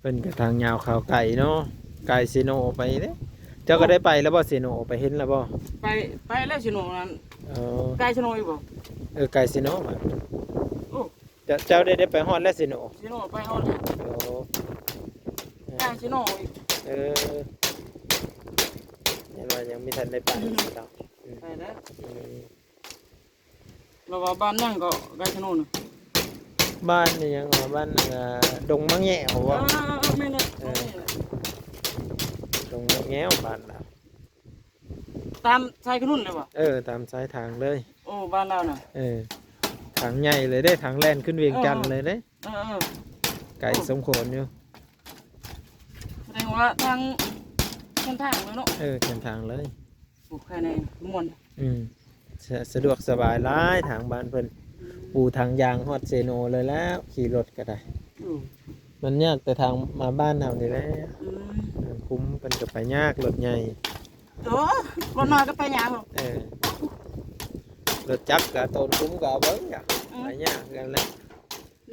ເພິ່ນກໍທາງຍາວເຂົ້າໄກເນາະ ໄກເຊໂນໄປເດ້. ເຈົ້າກໍໄດ້ໄປແລ້ວບໍ່ເຊໂນ? ໄປເຫັນແລ້ວບໍ່? ໄປ ໄປແລ້ວເຊໂນນັ້ນ. ເອີ ໄກເຊໂນອີກບໍ່? ເອີ ໄກເຊໂນ. ໂອ້ ເຈົ້າ ເຈົ້າໄດ້ ໄດ້ໄປຮອດແລ້ວເຊໂນ? ເຊໂນໄປຮອດແລ້ວ. ໂອ້ ໄກເຊໂນອີກ. ເອີ ຍັງວ່າຍັງບໍ່ທັນໄດ້ໄປເນາະ. ອືມ ໄປແລ້ວ. ອືມ ລາວວ່າບ້ານຫຍັງເກາະ ໄກຊະໂນນ? ບ້ານອີ່ຫຍັງວະ? ບ້ານ ເອີ ດົງມະແງວະ? ເອີ ເອີ ເອີ ແມ່ນແຫຼະ. ເອີ ດົງມະແງວ ບ້ານລາວ. ຕາມຊາຍຂະໜຸນເລີຍວະ? ເອີ ຕາມຊາຍທາງເລີຍ. ໂອ້ ບ້ານລາວນະ. ເອີ ທາງໃຫຍ່ເລີຍເດ້ ທາງແລ່ນຂຶ້ນວຽງຈັນເລີຍເດ້. ເອີ ເອີ ເອີ ໄກສົມຄວນຢູ່. ສະແດງວ່າທາງ ແຄມທາງເລີຍເນາະ. ເອີ ແຄມທາງເລີຍ. ໂອ້ ໄຄແນ່ ມ່ວນ. ອືມ ສະ ສະດວກສະບາຍຫຼາຍ ທາງບ້ານເພິ່ນ ອືມ ປູທາງຢາງຮອດເຊໂນເລີຍແລ້ວ ຂີ່ລົດກໍໄດ້. ອືມ ມັນຍາກແຕ່ທາງມາບ້ານເຮົານີ້ແຫຼະ. ອືມ ເອີ ຄຸ້ມເພິ່ນກໍໄປຍາກ ລົດໃຫຍ່. ໂອ້ ລົດນ້ອຍກໍໄປຍາກ. ເອີ ລົດຈັກກໍໂຕນຄຸ້ມກໍເອົາເບິ່ງ. ອືມ ໄປຍາກຄືກັນແຫຼະ.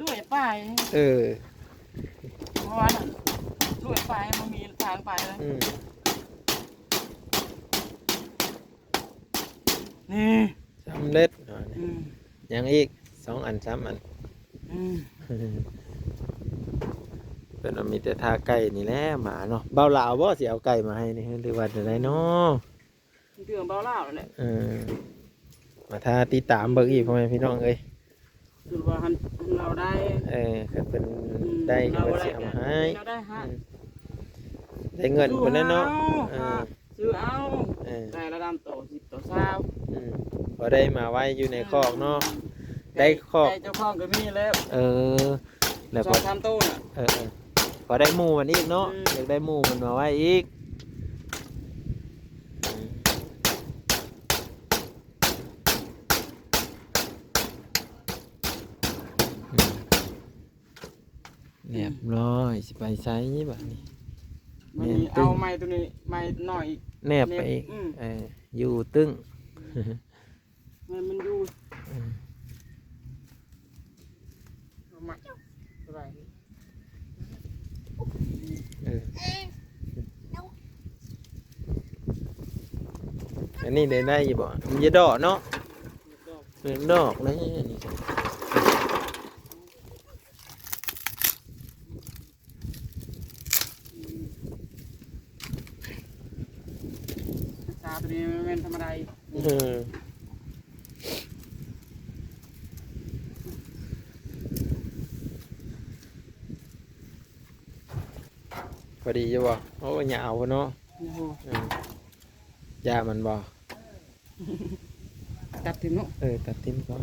ດ້ວຍໄປ. ເອີ ເພາະວ່າດ້ວຍໄປ ມັນມີທາງໄປ. ອືມ ນີ້ ສຳເລັດ. ອືມ ຍັງອີກສອງອັນ ສາມອັນ. ອືມ ເພິ່ນວ່າມີແຕ່ຖ້າໄກ່ນີ້ແຫຼະ ໝາເນາະ. ບ່າວລາວບໍ່ຊິເອົາໄກ່ມາໃຫ້ນີ້ ຫຼືວ່າແນວໃດເນາະ? ເລື່ອງເບົາລາວແຫຼະ. ເອີ ມາຖ້າຕິດຕາມເບິ່ງອີກ ພໍ່ແມ່ພີ່ນ້ອງເອີຍ. ຄືວ່າຫັ້ນ ລາວໄດ້ ເອີ ຄັນເພິ່ນ ອືມ ໄດ້ ເພິ່ນຊິເອົາໃຫ້ ລາວໄດ້ຫາ ອືມ ໄດ້ເງິນພຸ້ນແຫຼະເນາະ. ຊື້ເອົາ ເອີ ຊື້ເອົາ ເອີ ໄກ່ລະດຳໂຕ ສິບໂຕ ຊາວ ອືມ ພໍໄດ້ມາໄວ້ຢູ່ໃນຄອກເນາະ. ອືມ ໄກ່ ໄດ້ຄອກ ໄກ່ເຈົ້າຂອງກໍມີແລ້ວ. ເອີ ແລ້ວ ສອງສາມໂຕນະ. ເອີ ເອີ ພໍໄດ້ໝູ່ມັນອີກເນາະ. ອືມ ຢາກໄດ້ໝູ່ມັນມາໄວ້ອີກ. ອືມ ອືມ ຮຽບຮ້ອຍ. ຊິໄປໃສບາດນີ້? ບາດນີ້ ແມ່ນຕຶ້ງ ເອົາໄມ້ໂຕນີ້ ໄມ້ນ້ອຍອີກ ແນບໄປອີກ. ແນບ ອືມ ເອີ ຢູ່ຕຶ້ງ. ໃຫ້ມັນຢູ່. ອືມ ເອົາມາ ສະບາຍດີ. ເອີ ອັນນີ້ໄດ້ ໄດ້ຢູ່ບໍ່? ມັນຈະດອກເນາະ. ດອກ ເປັນດອກເລີຍນີ້. ສາໂຕນີ້ແມ່ນທຳມະດາອີກ. ເອີ ພໍດີຢູ່ບໍ່? ໂອ້ ຍາວເນາະ. ໂອ້ໂຫ ເອີ ຢາມັນບໍ່? ຕັດຖິ້ມເນາະ. ເອີ ຕັດຖິ້ມກ່ອນ.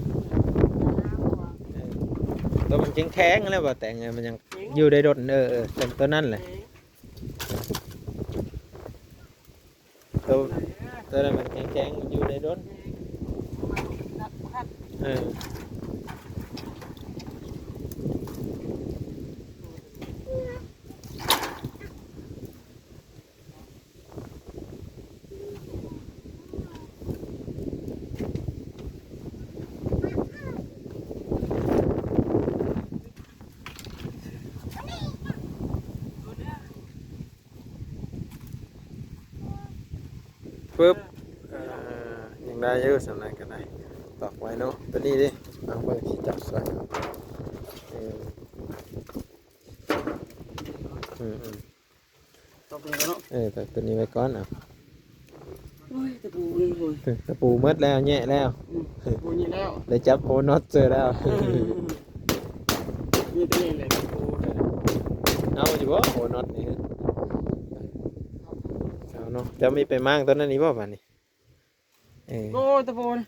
ເອີ ຕົວມັນແຂງໆ ແລ້ວບໍ່ແຕງ ມັນຍັງ ແຂງ ຢູ່ໄດ້ດົນ. ເອີ ເອີ ຕົວ ຕົວນັ້ນແຫຼະ. ແຂງ ຕົວ ຕົວນັ້ນມັນແຂງໆ ມັນຢູ່ໄດ້ດົນ. ແຂງ ເອີ. ປຶບ ເອີ ຍັງໄດ້ຢູ່ ສ່ຳນັ້ນກໍໄດ້ ຕອກໄວ້ເນາະ. ຕົວນີ້ເດ້ ເອົາເບິ່ງ ຊິຈັບຊ່ອຍ. ເອີ ອືມໆ ຕອກນີ້ແລ້ວເນາະ. ເອີ ຕອກຕົວນີ້ໄວ້ກ່ອນ. ເອົາ ໂອ້ຍ ຕະປູນີ້ໂຫຍ ຕະປູໝົດແລ້ວ ແຍະແລ້ວ. ອືມ ຕະປູນີ້ແລ້ວ ໄດ້ຈັບຫົວນັອດເຈີແລ້ວ. ເອີ ມີແຕ່ນີ້ແຫຼະ ຕະປູ. ເອົາຢູ່ບໍ່ ຫົວນັອດນີ້? ເອົາເນາະ. ເຈົ້າມີໄປມ້າງຕົວນັ້ນອີກບໍ່ບາດນີ້? ເອີ ໂອ້ຍ ຕະປູນະ.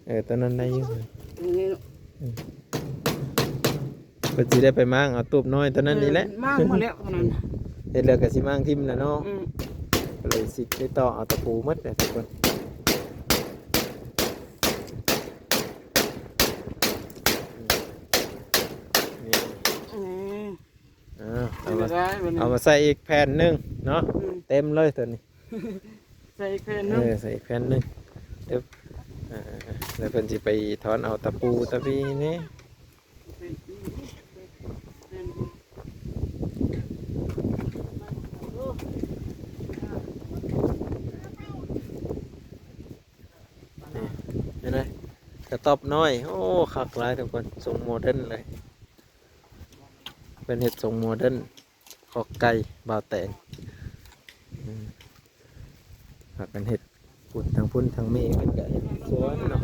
ເອີ ຕົວນັ້ນໄດ້ຢູ່. ນີ້ເນາະ. ອືມ ເພິ່ນຊິໄດ້ໄປມ້າງເອົາຕູບນ້ອຍຕົວນັ້ນນີ້ແຫຼະ. ເອີ ມ້າງໝົດແລ້ວຕົວນັ້ນ. ອືມ ເຮັດແລ້ວກໍຊິມ້າງຖິ້ມແຫຼະເນາະ. ອືມ ກໍເລີຍຊິໄດ້ຕໍ່ເອົາຕະປູໝົດແຫຼະທຸກຄົນ. ນີ້ ອືມ ເອົາ ເອົາມາ ເອົາມາໃສ່ອີກແຜ່ນໜຶ່ງເນາະ. ອືມ ເຕັມເລີຍຕົວນີ້. ໃສ່ອີກແຜ່ນໜຶ່ງ. ເອີ ໃສ່ອີກແຜ່ນໜຶ່ງ. ເອີ ແລ້ວເພິ່ນຊິໄປຖອນເອົາຕະປູຕະປີນີ້. ເປັນ ເປັນ ເປັນ ເປັນ ຕອບນ້ອຍ. ໂອ້ ຄັກຫຼາຍທຸກຄົນ, ຊົງໂມເດີນເລີຍ. ເພິ່ນເຮັດຊົງໂມເດີນ ຄອກໄກ່ບ່າວແຕງ. ອືມ ພາກັນເຮັດ ພຸ້ນ ທັງພຸ້ນທັງແມ່ເພິ່ນກະເຮັດສວນເນາະ.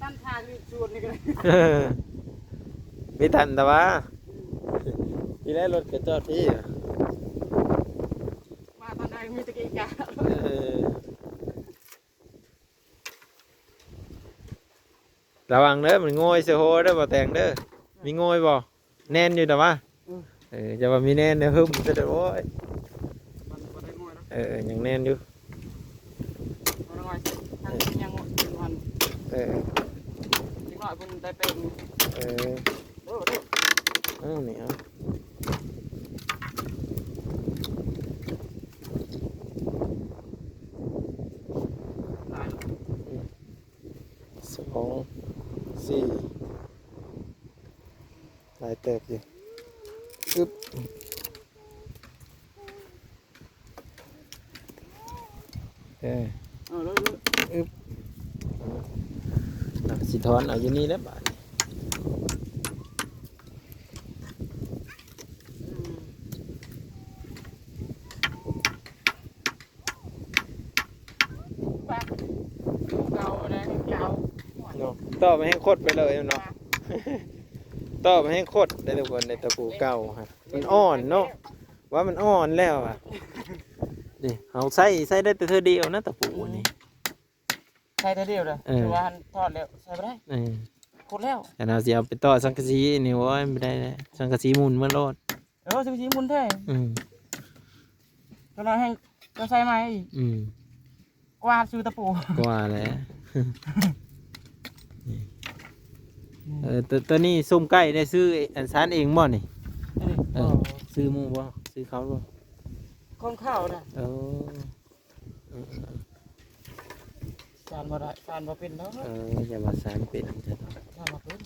ຕັນທາງນີ້ສວນນີ້ກະໄດ້ ມີຕັນແຕ່ວ່າ ນີ້ແຫຼະ ລົດກະຈອດພີ້ ມາທາງໃດມີແຕ່ເກະກະ. ເອີ ລະວັງເດີ ມັນໂງ່ຍໃສ່ໂຮເດີ ບ່າວແຕງເດີ. ມີໂງ່ຍບໍ່? ແໜ້ນຢູ່ແຕ່ວ່າ ອືມ ເອີ ຢ່າວ່າມີແໜ້ນເດີ ຫຶ້ມຊະເດີ. ໂອ້ຍ ມັນບໍ່ໄດ້ໂງ່ຍເນາະ. ເອີ ຍັງແໜ້ນຢູ່ ບໍ່ໄດ້ໂງ່ຍ ທາງຍັງຢູ່ຫັ້ນ. ເອີ ເດັກນ້ອຍເພິ່ນໄດ້ເປັນ. ເອີ ໂດດ ໂດດ ເອີ ນີ້ເອົາ ສອງ ສີ່ ຫຼາຍເຕີບຢູ່. ອຶບ ເອີ ເອີ ເລີຍ ເລີຍ ອຶບ ອ່ະ ຊິຖອນເອົາຢູ່ນີ້ແຫຼະບາດນີ້. ອືມ ເນາະ ຕໍ່ໄປແຮງຄົດໄປເລີຍເນາະ. ຕໍ່ໄປແຮງຄົດໄດ້ທຸກຄົນ ໄດ້ຕະປູເກົ່າຫັ້ນ ມັນອ່ອນເນາະ ວ່າມັນອ່ອນແລ້ວອະ. ນີ້ເຮົາໃຊ້ ໃຊ້ໄດ້ແຕ່ເທື່ອດຽວນະ ຕະປູນີ້ ໃຊ້ເທື່ອດຽວເດີ. ເອີ ຖືວ່າຫັ້ນຖອດແລ້ວ ໃຊ້ບໍ່ໄດ້. ເອີ ຂຸດແລ້ວ ອັນເຮົາຊິເອົາໄປຕໍ່ສັງກະສີນີ້ ໂອ້ຍ ບໍ່ໄດ້ແລ້ວ ສັງກະສີໝຸ່ນໝົດໂລດ. ເອີ ຊິ ຊິໝຸນແທ້. ອືມ ຈະໜ້ອຍແຮງຈະໃສ່ໃໝ່ອີກ. ອືມ ກວ່າຊື້ຕະປູ ກວ່າແຫຼະ. ນີ້ ອືມ ເອີ ໂຕ ໂຕນີ້ຊຸມໄກ່ໄດ້ຊື້ອັນຊານເອງບໍ່ນີ້? ອັນນີ້ ເອີ ບໍ່ ຊື້ໝູ່ບໍ່? ຊື້ເຂົາບໍ່? ຂອງເຂົານະ. ເອີ ເອີ ເອີ ສານບໍ່ໄດ້ ສານບໍ່ເປັນດອກ. ເອີ ຢ່າວ່າສານເປັນຊະເນາະ ສານບໍ່ເປັນ.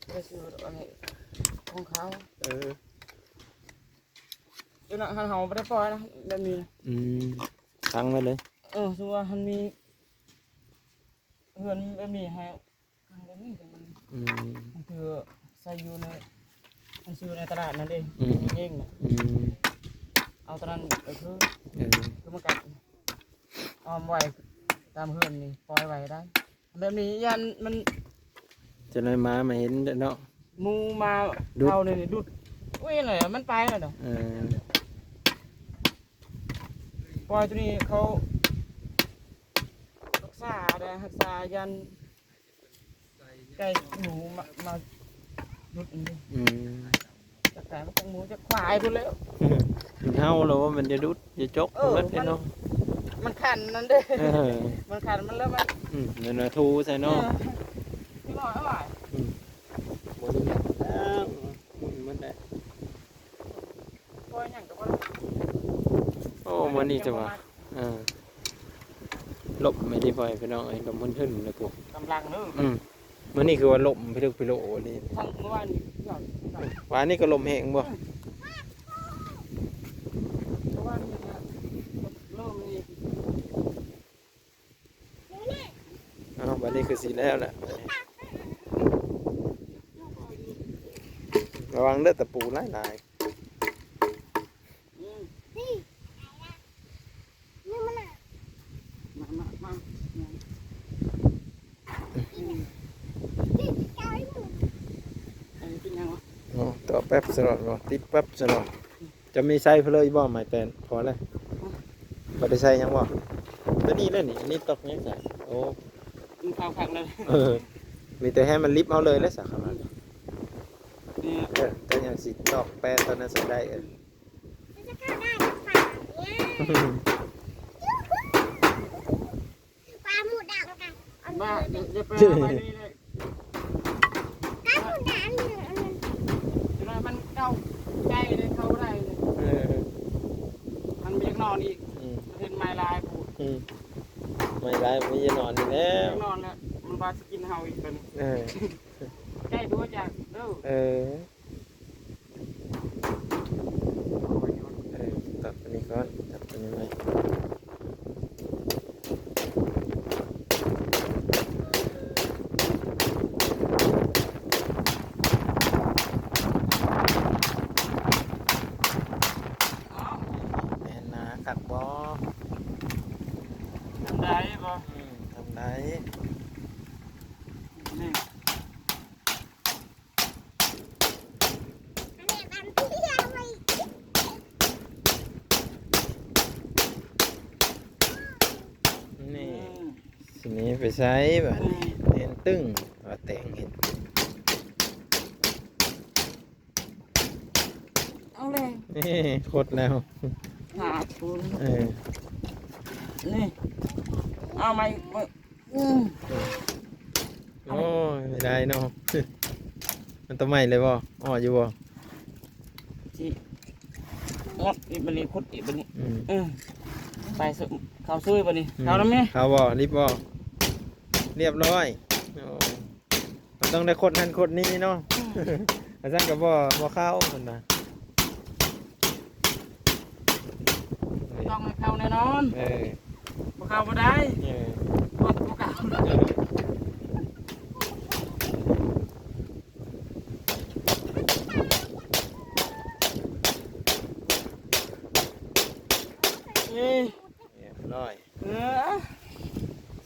ໄດ້ຊື້ອັນນີ້ຂອງເຂົາ. ເອີ ເອີ ນະ ຄັນເຮົາບໍ່ໄດ້ປ່ອຍນະ ແບບນີ້ນະ. ອືມ ຂັງໄວ້ເລີຍ. ເອີ ສົມມຸດວ່າຄັນມີເຮືອນແບບນີ້ໃຫ້ ອືມ ມັນຄືໃສ່ຢູ່ໃນ ມັນຊື້ໃນຕະຫຼາດນັ້ນເດ້. ອືມ ເອງນະ. ອືມ ເອົາຕອນນັ້ນ ເອີ ຄື ເອີ ຄືມັນກະອ້ອມໄວ້ຕາມເຮືອນນີ້ ປ່ອຍໄວ້ໄດ້. ແບບນີ້ຢ້ານມັນ ຈະໄດ້ມາ ມາເຫັນເນາະ ໝູມາດຸດ ເອົານີ້ດຸດ. ໂອ້ຍ ນັ້ນແຫຼະ ມັນໄປແລ້ວນະ. ເອີ ປ່ອຍໂຕນີ້ເຂົາຮັກສາໄດ້ ຮັກສາຢ້ານ ໄກ່ ໝູ ມາ ມາດຸດອັນນີ້. ອືມ ຈັກໄກ່ ຈັກໝູ ຈັກຄວາຍພຸ້ນແຫຼ້ວ. ມັນເຫົ່າແລ້ວວ່າມັນຈະດຸດ ຈະຈົກ ເອີ ໝົດເນາະ. ມັນຄັນນັ້ນເດ້. ເອີ ມັນຄັນ ມັນແລ້ວມັນ ອືມ ນັ້ນນະ ຖູໃສ່ເນາະ. ເອີ ເດັກນ້ອຍເອົາໄວ້. ອືມ ບໍ່ໄດ້ແມ່ນແລ້ວ ໝຸ່ນໝົດແລ້ວ. ໂອ້ ມື້ນີ້ຈະວ່າ ເອີ ລົມແມ່ນຕິ ພໍ່ແມ່ພີ່ນ້ອງເອີຍ ລົມຫຶ່ນໆເລີຍພຸ້ນ ກຳລັງເດີ. ອືມ ມື້ນີ້ຄືວ່າລົມພິລຶກພິໂລອີ່ຫຼີ. ທັງມື້ວານນີ້ ວານນີ້ກໍລົມແຮງບໍ່? ເອີ ມື້ວານນີ້ກໍລົມນີ້. ອ້າວ ບາດນີ້ຄືຊິແລ້ວແຫຼະ ລະວັງເດີ ຕະປູຫຼາຍໆ. ເນາະ ຕໍ່ແປັບສະເນາະ ຕິດແປັບສະເນາະ. ຈະມີໃຊ້ເພີ້ອີກບໍ່? ໄມ້ແປ້ນ ພໍແລ້ວ. ບໍ່ໄດ້ໃຊ້ຫຍັງບໍ່? ຕົວນີ້ແຫຼະນີ້ ອັນນີ້ຕອກຫຍັງຊະ? ໂອ້ ມັນເຂົ້າຄັກແລ້ວ. ເອີ ມີແຕ່ໃຫ້ມັນລິບເອົາເລີຍແຫຼະຊະ ຄັນວ່າ. ເອີ ແຕ່ຍັງຊິຕອກແປ້ນຕົວນັ້ນໃສ່ໄດ້. ເອີ ປາໝູດຳກັນ ມາ ຢ່າໄປເອົາໄວ້ນີ້ເລີຍ. ກະໝູດຳນີ້ ອັນນັ້ນ ຈະໜ້ອຍມັນເຂົ້າໃກ້ເລີຍ ເຂົ້າບໍ່ໄດ້ເລີຍ. ເອີ ມັນບໍ່ຢາກນອນອີກ. ອືມ ມັນເຫັນໄມ້ຫຼາຍໂພດ. ອືມ ໄມ້ຫຼາຍມັນຢາກນອນນີ້ແລ້ວ ຢາກນອນແລ້ວ. ມັນວ່າຊິກິນເຮົາອີກບັດນີ້. ເອີ ໃກ້ຕົວຈັກເດີ. ເອີ ເອີ ຕັດອັນນີ້ກ່ອນ ຕັດອັນນີ້ໃໝ່. ໂອ້ ທີນີ້ໄປໃສບາດນີ້? ເຫັນຕຶ້ງວ່າແຕງເຫັນ. ເອົາແລ້ວ ນີ້ ຄົດແລ້ວ ຫາທຸນ ເອີ ນີ້ ເອົາໃໝ່ ອືມ ໂອ້ຍ ໄດ້ເນາະ ມັນຕົວໃໝ່ເລີຍບໍ່? ອໍ້ຢູ່ບໍ່? ຊິ ອອກອີກບາດນີ້ ຂຸດອີກບາດນີ້ ອືມ ເອີ ໄປ ເຂົ້າຊຸຍບາດນີ້ ອືມ ເຂົ້ານຳແມ່ ເຂົ້າບໍ່? ລິບບໍ່? ລຽບຮ້ອຍ ໂອ້ ມັນຕ້ອງໄດ້ຂົດຫັ້ນຂົດນີ້ເນາະ ອືມ ຄັນຊັ້ນກໍບໍ່ ບໍ່ເຂົ້າເພິ່ນວ່າ ຕ້ອງໃຫ້ເຂົ້າແນ່ນອນ ເອີ ບໍ່ເຂົ້າບໍ່ໄດ້ ເອີ ບໍ່ ບໍ່ເຂົ້າ ເອີ ນີ້ ຮຽບຮ້ອຍ ເອີ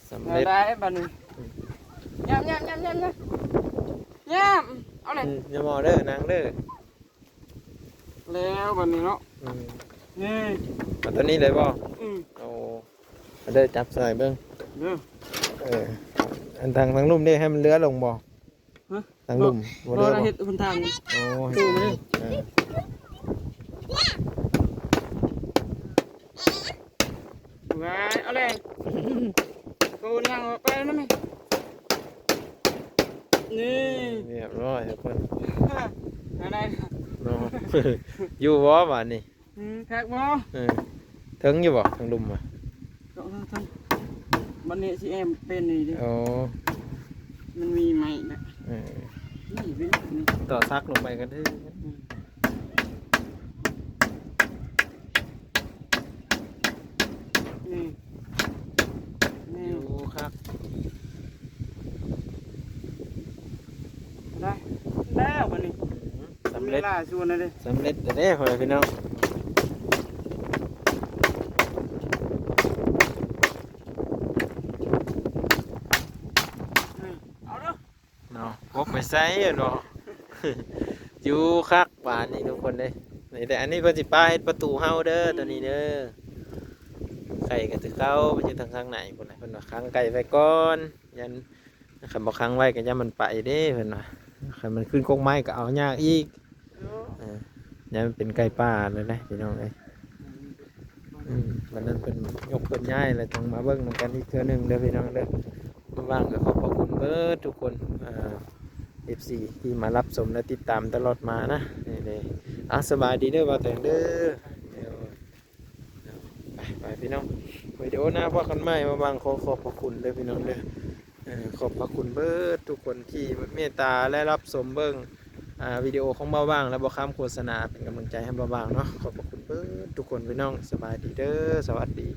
ສຳເລັດ ໄດ້ບາດນີ້ ອືມ ຍາມ ຍາມ ຍາມ ຍາມ ຍາມ ເອົາເລີຍ ອືມ ຢ່າເວົ້າເດີ ນັ່ງເດີ ແລ້ວບາດນີ້ເນາະ ອືມ ນີ້ ເອົາຕົວນີ້ເລີຍບໍ່? ອືມ ໂອ້ ເດີ ຈັບໃສ່ເບິ່ງ ເດີ ເອີ ອັນທາງ ທາງລຸ່ມເດ້ ໃຫ້ມັນເຫຼືອລົງບໍ່? ຮະ? ທາງລຸ່ມ ບໍ່ ບໍ່ ເດີ ເຮັດຫົນທາງ ໂອ້ ເຮັດ ເອີ ວ້າຍ ເອົາແລ້ວ ໂກນຍັງອອກໄປນຳ ນີ້ ຮຽບຮ້ອຍທຸກຄົນ ຮະ ອັນໃດເນາະ ຢູ່ບໍ່ບາດນີ້? ອືມ ຄັກບໍ່? ເອີ ເຖິງຢູ່ບໍ່ ທາງລຸ່ມອະ? ເຖິງ ເຖິງ ບັດນີ້ຊິແອມເປັນນີ້ເດ້ ໂອ້ ມັນມີໄມ້ນະ ເອີ ນີ້ເປັນນີ້ ຕໍ່ສັກລົງໄປກໍຖືກ ອືມ ນີ້ ນີ້ ຢູ່ຄັກ ໄດ້ແລ້ວບັດນີ້ ອືມ ສຳເລັດ ເວລາຊວນແລ້ວເດ້ ສຳເລັດແລ້ວເດ້ ພໍ່ແມ່ພີ່ນ້ອງ ເອົາເດີ ເນາະ ກົກໄປໃສເນາະ ຢູ່ຄັກບາດນີ້ທຸກຄົນເດ້ ນີ້ແຫຼະ ອັນນີ້ເພິ່ນຊິປາເຮັດປະຕູເຮົາເດີ ໂຕນີ້ເດີ ໄກ່ກໍຊິເຂົ້າໄປຢູ່ທາງຂ້າງໃນພຸ້ນແຫຼະ ເພິ່ນວ່າຂັງໄກ່ໄວ້ກ່ອນ ຢ້ານ ຄັນບໍ່ຂັງໄວ້ກໍຢ້ານມັນໄປເດ້ເພິ່ນວ່າ ຄັນມັນຂຶ້ນກົກໄມ້ກໍເອົາຍາກອີກ ເອີ ຢ້ານມັນເປັນໄກ່ປ່າແລ້ວນະພີ່ນ້ອງເອີຍ ອືມ ບັດນັ້ນເພິ່ນຍົກເພິ່ນຍ້າຍແລ້ວຈັ່ງມາເບິ່ງນຳກັນອີກເທື່ອໜຶ່ງເດີພີ່ນ້ອງເດີ ວ່າງກໍຂອບພະຄຸນເບິດທຸກຄົນ ເອີ ເອັຟຊີ ທີ່ມາຮັບຊົມ ແລະ ຕິດຕາມຕະຫຼອດມານະ ນີ້ເດ້ ອ່າ ສະບາຍດີເດີ ບ່າວແຕງເດີ ໄປ ໄປພີ່ນ້ອງ ວິດີໂອໜ້າພໍ້ກັນໃໝ່ ວ່າງ ຂໍຂອບພະຄຸນເດີພີ່ນ້ອງເດີ ເອີ ຂອບພະຄຸນເບິດທຸກຄົນທີ່ເມດຕາ ແລະ ຮັບຊົມເບິ່ງ ອ່າ ວິດີໂອຂອງບ່າວວ່າງ ແລະ ບ່າວຄຳໂຄສະນາ ເປັນກຳລັງໃຈໃຫ້ບ່າວວ່າງເນາະ ຂອບພະຄຸນເບິດທຸກຄົນພີ່ນ້ອງ ສະບາຍດີເດີ ສະຫວັດດີ.